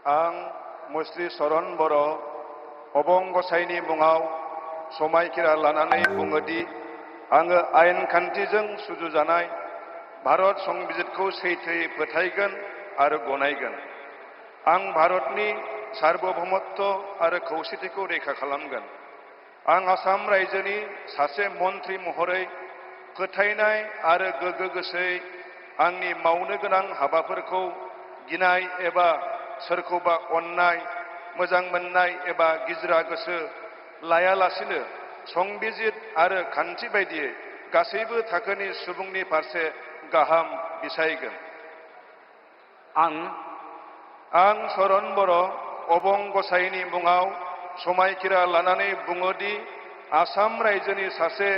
आं मुस्रि चरण बर' अबं गसाइनि मुङाव समायखिरा लानानै बुङोदि आङो आयेन खान्थिजों सुजुजानाय भारत संबिजितखौ सैथोयै फोथायगोन आरो गनायगोन। आं भारतनि सार्वभौमत्व आरो खौसेथिखौ रैखा खालामगोन। आं आसाम रायजोनि सासे मन्थ्रि महरै फोथायनाय आरो गोगो गोसोयै आंनि मावनो गोनां हाबाफोरखौ गिनाय एबा सोरखौबा अननाय, मोजां मोननाय एबा गिज्रा गोसो लायालासिनो संबिजित आरो खान्थि बायदियै गासैबो थाखोनि सुबुंनि फारसे गाहाम बिसायगोन। आं चरण बर' अबं गसाइनि मुङाव समायखिरा लानानै बुङोदि आसाम रायजोनि सासे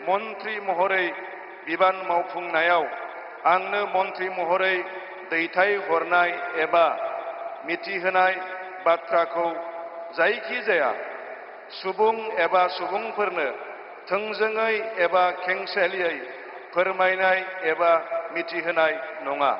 मन्थ्रि महरै बिबान मावफुंनायाव आंनो मन्थ्रि महरै दैथायहरनाय एबा मिथिहोनाय बाथ्राखौ जायखिजाया सुबुं एबा सुबुंफोरनो थोंजोङै एबा खेंसालियायै फोरमायनाय एबा मिथिहोनाय नङा।